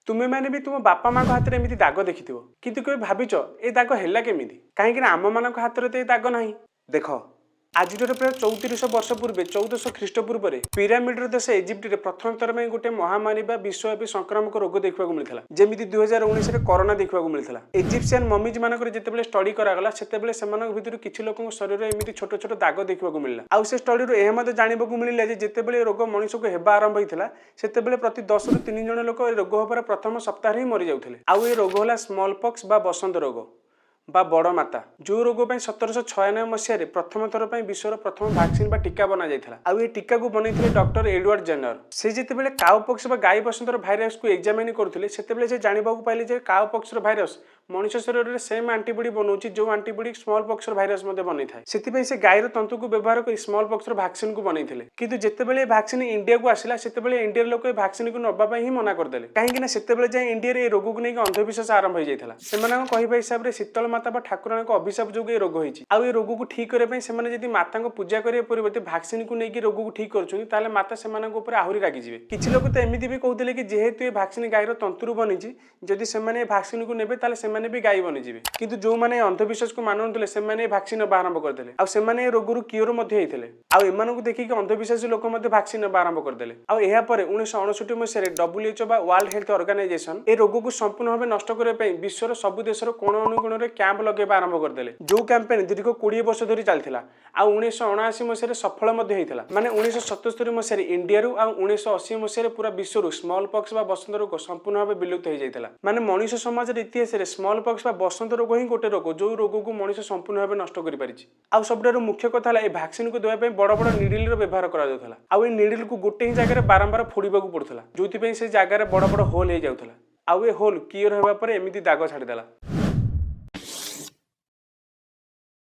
ତୁମେମାନେ ବି ତୁମ ବାପା ମାଙ୍କ ହାତରେ ଏମିତି ଦାଗ ଦେଖିଥିବ, କିନ୍ତୁ କେବେ ଭାବିଛ ଏ ଦାଗ ହେଲା କେମିତି? କାହିଁକି ନା ଆମମାନଙ୍କ ହାତରେ ତ ଏ ଦାଗ ନାହିଁ। ଦେଖ, ଆଜିଠାରୁ ପ୍ରାୟ 3400 ବର୍ଷ ପୂର୍ବେ, 1400 ଖ୍ରୀଷ୍ଟପୂର୍ବରେ ପିରାମିଡର ଦେଶ ଇଜିପ୍ଟରେ ପ୍ରଥମ ଥର ପାଇଁ ଗୋଟେ ମହାମାରୀ ବା ବିଶ୍ୱବ୍ୟାପୀ ସଂକ୍ରାମକ ରୋଗ ଦେଖିବାକୁ ମିଳିଥିଲା, ଯେମିତି 2019ରେ କରୋନା ଦେଖିବାକୁ ମିଳିଥିଲା। ଇଜିପ୍ସିଆନ ମମିଜ ମାନଙ୍କର ଯେତେବେଳେ ଷ୍ଟଡି କରାଗଲା, ସେତେବେଳେ ସେମାନଙ୍କ ଭିତରୁ କିଛି ଲୋକଙ୍କ ଶରୀରରେ ଏମିତି ଛୋଟ ଛୋଟ ଦାଗ ଦେଖିବାକୁ ମିଳିଲା। ଆଉ ସେ ଷ୍ଟଡିରୁ ଏହା ମଧ୍ୟ ଜାଣିବାକୁ ମିଳିଲା ଯେ ଯେତେବେଳେ ଏ ରୋଗ ମଣିଷକୁ ହେବା ଆରମ୍ଭ ହେଇଥିଲା, ସେତେବେଳେ ପ୍ରତି 10ରୁ 3 ଜଣ ଲୋକ ଏ ରୋଗ ହେବାର ପ୍ରଥମ ସପ୍ତାହରେ ହିଁ ମରିଯାଉଥିଲେ। ଆଉ ଏ ରୋଗ ହେଲା ସ୍ମଲ ପକ୍ସ ବା ବସନ୍ତ ରୋଗ ବା ବଡ଼ ମାତା, ଯେଉଁ ରୋଗ ପାଇଁ 1796 ମସିହାରେ ପ୍ରଥମ ଥର ପାଇଁ ବିଶ୍ୱର ପ୍ରଥମ ଭ୍ୟାକ୍ସିନ ବା ଟୀକା ବନାଯାଇଥିଲା। ଆଉ ଏ ଟୀକାକୁ ବନେଇଥିଲେ ଡକ୍ଟର ଏଡୱାର୍ଡ ଜେନର। ସେ ଯେତେବେଳେ କାଉ ପକ୍ସ ବା ଗାଈ ବସନ୍ତର ଭାଇରସକୁ ଏକ୍ଜାମିନ କରୁଥିଲେ, ସେତେବେଳେ ସେ ଜାଣିବାକୁ ପାଇଲେ ଯେ କାଉ ପକ୍ସର ଭାଇରସ ମଣିଷ ଶରୀରରେ ସେମ୍ ଆଣ୍ଟିବଡି ବନାଉଛି, ଯେଉଁ ଆଣ୍ଟିବଡି ସ୍ମଲ ପକ୍ସର ଭାଇରସ ମଧ୍ୟ ବନେଇଥାଏ। ସେଥିପାଇଁ ସେ ଗାଈର ତନ୍ତୁକୁ ବ୍ୟବହାର କରି ସ୍ମଲ ପକ୍ସର ଭ୍ୟାକ୍ସିନକୁ ବନେଇଥିଲେ। କିନ୍ତୁ ଯେତେବେଳେ ଏ ଭ୍ୟାକ୍ସିନ ଇଣ୍ଡିଆକୁ ଆସିଲା, ସେତେବେଳେ ଇଣ୍ଡିଆର ଲୋକ ଏ ଭ୍ୟାକ୍ସିନକୁ ନେବା ପାଇଁ ହିଁ ମନା କରିଦେଲେ। କାହିଁକି ନା ସେତେବେଳେ ଯାଏ ଇଣ୍ଡିଆରେ ଏ ରୋଗକୁ ନେଇକି ଅନ୍ଧବିଶ୍ୱାସ ଆରମ୍ଭ ହେଇଯାଇଥିଲା। ସେମାନଙ୍କ କହିବା ହିସାବରେ ଶୀତଳ ମାତା ବା ଠାକୁରାଣୀଙ୍କ ଅଭିଶାପ ଯୋଗୁଁ ଏ ରୋଗ ହେଇଛି। ଆଉ ଏ ରୋଗକୁ ଠିକ କରିବା ପାଇଁ ସେମାନେ ଯଦି ମାତାଙ୍କ ପୂଜା କରିବା ପରିବର୍ତ୍ତେ ଭ୍ୟାକ୍ସିନକୁ ନେଇକି ରୋଗକୁ ଠିକ କରୁଛନ୍ତି, ତାହେଲେ ମାତା ସେମାନଙ୍କ ଉପରେ ଆହୁରି ରାଗିଯିବେ। କିଛି ଲୋକ ତ ଏମିତି ବି କହୁଥିଲେ କି ଯେହେତୁ ଏ ଭ୍ୟାକ୍ସିନ ଗାଈର ତନ୍ତୁରୁ ବନିଛି, ଯଦି ସେମାନେ ଏ ଭ୍ୟାକ୍ସିନକୁ ନେବେ, ତାହେଲେ ସେମାନେ ବି ଗାଈ ବନିଯିବେ। କିନ୍ତୁ ଯେଉଁମାନେ ଏ ଅନ୍ଧବିଶ୍ୱାସକୁ ମାନୁନଥିଲେ, ସେମାନେ ଏ ଭ୍ୟାକ୍ସିନ ନେବା ଆରମ୍ଭ କରିଦେଲେ ଆଉ ସେମାନେ ଏ ରୋଗରୁ କିଓର ମଧ୍ୟ ହେଇଥିଲେ। ଆଉ ଏମାନଙ୍କୁ ଦେଖିକି ଅନ୍ଧବିଶ୍ୱାସୀ ଲୋକ ମଧ୍ୟ ଭ୍ୟାକ୍ସିନ ନେବା ଆରମ୍ଭ କରିଦେଲେ। ଆଉ ଏହାପରେ 1959 ମସିହାରେ WHO ବା ୱାର୍ଲଡ ହେଲ୍ଥ ଅର୍ଗାନାଇଜେସନ ଏ ରୋଗକୁ ସମ୍ପୂର୍ଣ୍ଣ ଭାବେ ନଷ୍ଟ କରିବା ପାଇଁ ବିଶ୍ୱର ସବୁ ଦେଶର କୋଣ ଅନୁକୋଣରେ କ୍ୟାମ୍ପ ଲଗାଇବା ଆରମ୍ଭ କରିଦେଲେ, ଯୋଉ କ୍ୟାମ୍ପେନ୍ ଦୀର୍ଘ 20 ବର୍ଷ ଧରି ଚାଲିଥିଲା ଆଉ 1979 ମସିହାରେ ସଫଳ ମଧ୍ୟ ହେଇଥିଲା। ମାନେ 1977 ମସିହାରେ ଇଣ୍ଡିଆରୁ ଆଉ 1980 ମସିହାରେ ପୁରା ବିଶ୍ୱରୁ ସ୍ମଲ ପକ୍ସ ବା ବସନ୍ତ ରୋଗ ସମ୍ପୂର୍ଣ୍ଣ ଭାବେ ବିଲୁପ୍ତ ହେଇଯାଇଥିଲା। ମାନେ ମଣିଷ ସମାଜର ଇତିହାସରେ ସ୍ମଲ ପକ୍ସ ବା ବସନ୍ତ ରୋଗ ହିଁ ଗୋଟେ ରୋଗ, ଯୋଉ ରୋଗକୁ ମଣିଷ ସମ୍ପୂର୍ଣ୍ଣ ଭାବେ ନଷ୍ଟ କରିପାରିଛି। ଆଉ ସବୁଠାରୁ ମୁଖ୍ୟ କଥା ହେଲା, ଏ ଭ୍ୟାକ୍ସିନକୁ ଦେବା ପାଇଁ ବଡ଼ ବଡ଼ ନିଡିଲର ବ୍ୟବହାର କରାଯାଉଥିଲା। ଆଉ ଏ ନିଡିଲକୁ ଗୋଟେ ହିଁ ଜାଗାରେ ବାରମ୍ବାର ଫୋଡ଼ିବାକୁ ପଡୁଥିଲା, ଯୋଉଥିପାଇଁ ସେ ଜାଗାରେ ବଡ଼ ବଡ଼ ହୋଲ୍ ହେଇଯାଉଥିଲା। ଆଉ ଏ ହୋଲ୍ କିଓର ହେବା ପରେ ଏମିତି ଦାଗ ଛାଡ଼ିଦେଲା।